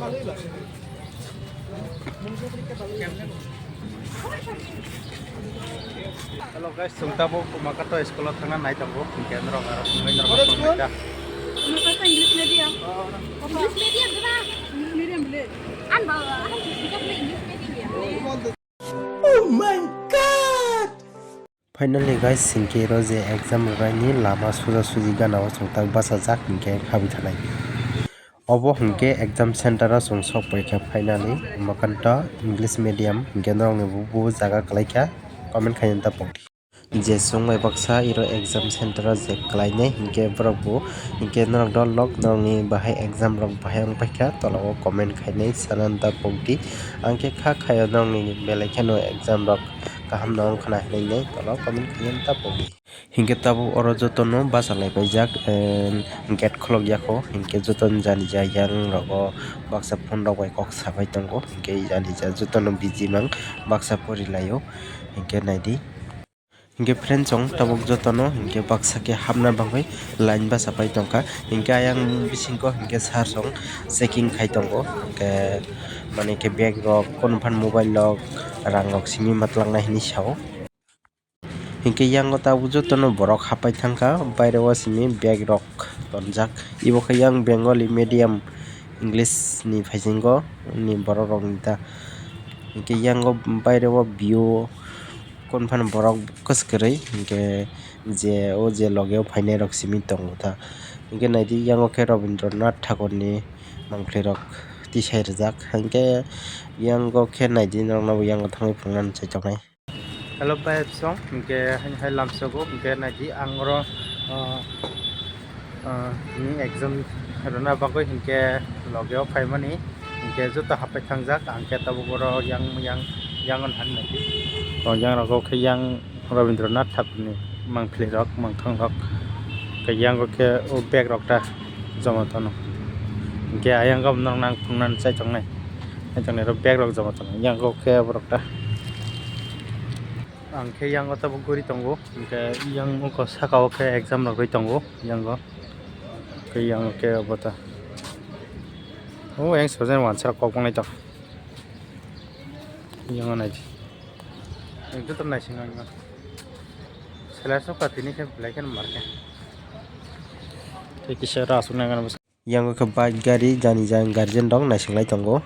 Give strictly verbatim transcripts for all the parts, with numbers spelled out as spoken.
Hello guys, chwng tabuk Kumakato school o thangna nai tongo, hinkhe norok aro thangwi norok Kumakato English medium. English medium diba? English medium le. An ba, an English medium ya. Oh my God! Finally guys, hinkhe oro je exam rwnaini lama suja suji gana o chwng tak bachajak hinkhe habwi thanai. Obo hinkhe exam center o chwng sok paikha finally, Kumakato English medium hinkhe norokni bo, bo jaga kwlaikha comment khaina da pokdi. Je chwng bai baksa iro exam center o je kwlainai hinkhe borok bo hinkhe norok dol lok norokni bahai exam rok bahai wng paikha tola o comment khainai sana da pokdi. Ang khe kha khaio norokni belai kheno exam rok kaham no wngkhwna hinwi nai tola o comment khaina da pokdi. Hinkhe tabuk oro jotono bacha lai paijak, em, gate kholok yakho, hinkhe jotono jani jai yang rogo baksa phone rok bai kok sabai tongo, hinkhe jani ja jotono busy mang baksa pori laio, hinkhe naidi. Hinkhe friends chwng tabuk jotono hinkhe baksa khe hapna bagwi line bacha pai tongkha, hinkhe ayang bisingo hinkhe sir chwng checking khai tongo, hinkhe mane khe bag rok, konophan mobile rok, rang rok simi ma twlangnai hinwi sao. Hinkhe yango tabuk jotono borok hapai thangkha, baire o simi bag rok tonjak. Ibo khe yang Bengali medium English ni phaisingo ni borok rok ni ta. Hinkhe yango baire o view konphano borok kwswk kwrwi hinkhe je o je loge o phainai rok simi tongo ta. Hinkhe naidi yango khe Rabindranath Thakur ni mangpli rok tisai rijak. Hinkhe yango khe naidi norok no bo yango thangwi phunuknani chai tongnai. Hello bai song, hinkhe hai hai lamsogo, hinkhe naidi ang oro, ah, ah, ni exam rwna bagwi hinkhe logeo phaimani, hinkhe joto hapai thangjak, ang khe tabuk oro yang, yang, yang on han naidi. O yang rogo khe yang Rabindranath Thakur ni mangpli rok, mangthang rok, khe yango khe o bag rok ta joma tono. Hinkhe ayang khe norok nang phunuknani chai tongnai, chai tongnai rok bag rok joma tono, yango khe borok ta. Ang khe yango tabuk guri tongo, hinkhe yang oko saka o khe exam rok rwi tongo, yango khe yango khe obo ta. O yang sojen wansara kok wngnai tong. Yango naidi. Ang joto naising ang. Sela sok ka tini khe belai khe mar khe. Tei kisa oro aswk nang gana bwsa. Yango khe bike gari jani jang guardian rok naising lai tongo.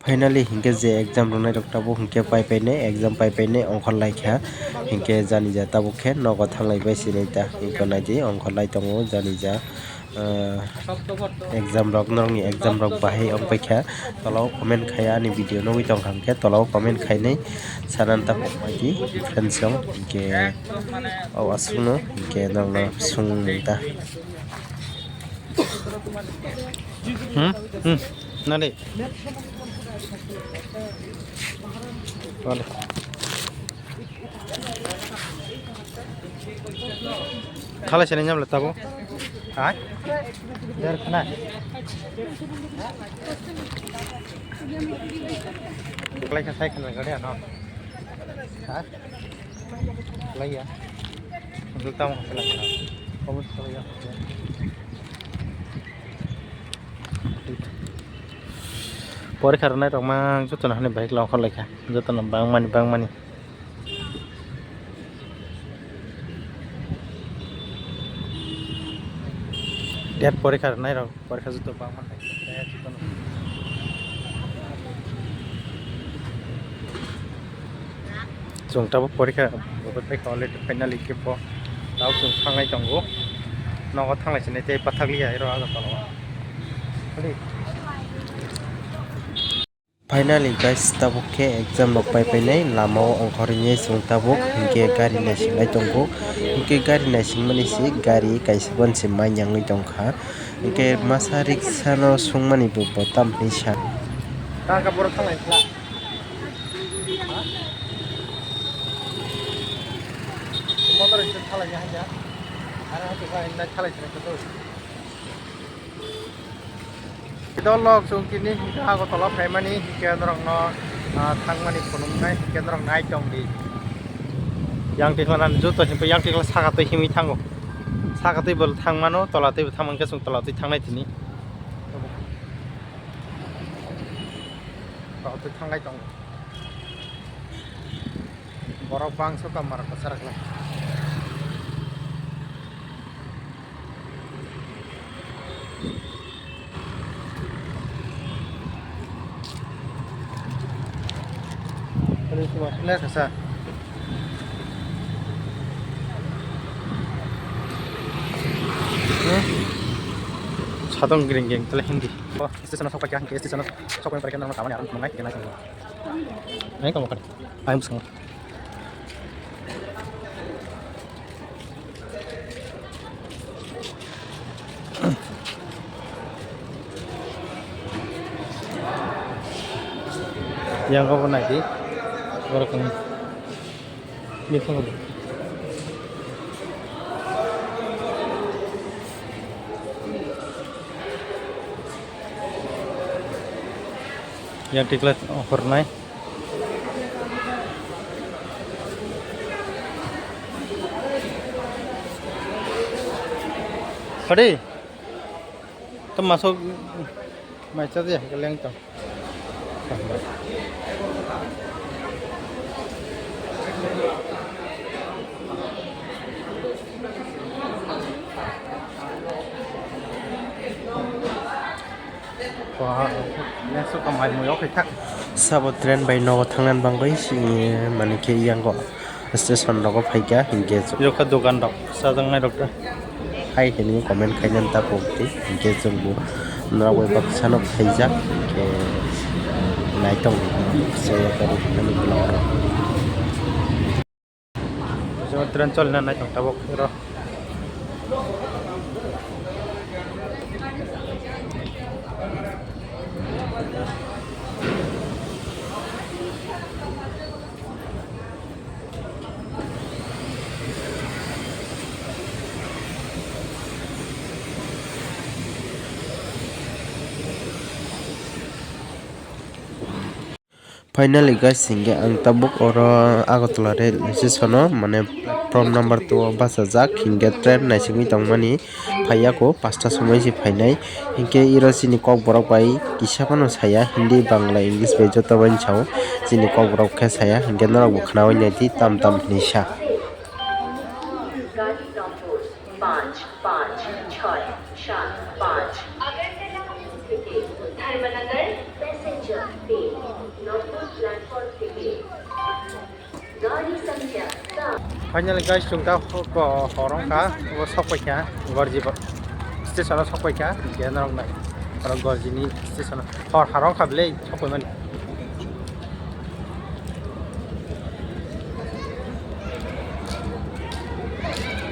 Finally hinkhe je exam rwnai rok tabuk hinkhe pai painai exam pai painai ongkhor lai kha hinkhe jani ja tabuk khe nogo thang lai bai sinai ta hinkhe naidi ongkhor lai tongo jani ja. Ah, exam rok norokni exam rok bahai wng paikha tola o comment khai ani video nugwi tongkha hinkhe tola o comment khainai sana ta pokmaidi friends rok hinkhe o aswkno hinkhe norokno swngmung ta. Hmm? Hmm. Nani? Wale. Khalai sini nyamle tabo. Hai? Jar khna. Khalai kha sai khna gari ano. Ha? Khalai ya. Untuk tamu khalai khna. Kamu khalai ya. Porikha rwnai rok mang jotono hani bahai khe ongkhor laikha, jotono bangmani bangmani. Tet porikha rwnai rok porikha joto bangmani. Chwng tabuk porikha bo paikha already finally khe bo tabuk chwng thangnai tongo, nogo thanglai sinai tei pathakliya ero Agartala o. Finally guys, tabuk khe exam rok pai painai lama o ongkhorwi chwng tabuk hinkhe gari naisingwi tongo, hinkhe gari naisingmani se gari kaisa ban se mai yangwi tongkha, hinkhe masa riksa no swngmani bo bo tam hinwi sa. Motor isi thalai ya hanya. Ara hati ba indai thalai sini betul. Ito lok chwng tini hingke Agartala phaimani hingke norokno, ah, thangmani phunuknai hingke norok nai tongdi. Yang tikla nang joto himpe yang tikla saka twi himwi thango. Saka twi bo thangmano, tola twi bo thangmani hingke chwng tola twi thangnai tini. Rok twi thanglai tongo. Borok bangso kamar kwchar khlai. Lesa sa. Satong gring gring tele hindi. Oh, station sok paikha, station sok paikha, nang tamani aram tungai kena sini. Ayo kamu kan. Ayo musang. Yang kau pernah di? Baru kami. Ini kau. Yang tikla hornai. Hadi. Tamo masuk mai cha dia keleng to. Wah, next to kamai mui okhai thak. Sabo train bai nogo thangna bangwi si mani khe yango station rogo phaikha hinkhe. Yokha dogan rok chajaknai rok ta. Hai hwnwi comment khaina ta pokti hinkhe chwngbo norok bai baksano phaijak hinkhe naitong se kari hwnwi. Train cholna naithok tabuk ro. Finally guys, hinkhe ang tabuk oro Agartala rail station o, mane platform number two o bachajak, hinkhe train naisingwi tongmani phaiya kho, pasta somoi se phainai. Hinkhe iro chini kokborok bai kisa phano saya, Hindi, Bangla, English bai joto bai sao, chini kokborok khe saya, hinkhe norokbo khnaui naidi tam tam hinwi sa. Gari number panch panch chhoi sat panch. Agartala থেকে ধর্মনগর passenger তিন নম্বর প্ল্যাটফর্ম থেকে। গাড়ি সংখ্যা সাত। Finally guys, chwng ta ko horong kha, o sok paikha, Gorji station o sok paikha, hinkhe norok nai, oro Gorji ni station o hor harong kha belai sok paimani.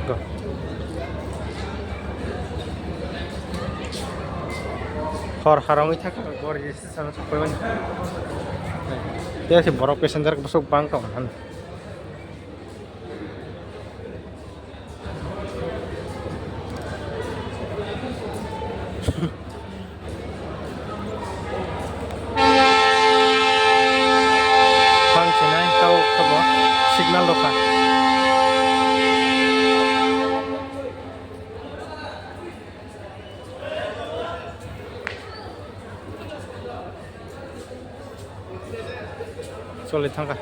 Go. Hor harongwi thaka, Gorji station o sok paimani. Tei se borok passenger bwswk bang tong han. Bang chenai tao khabo signal rokha. Choli thangkha.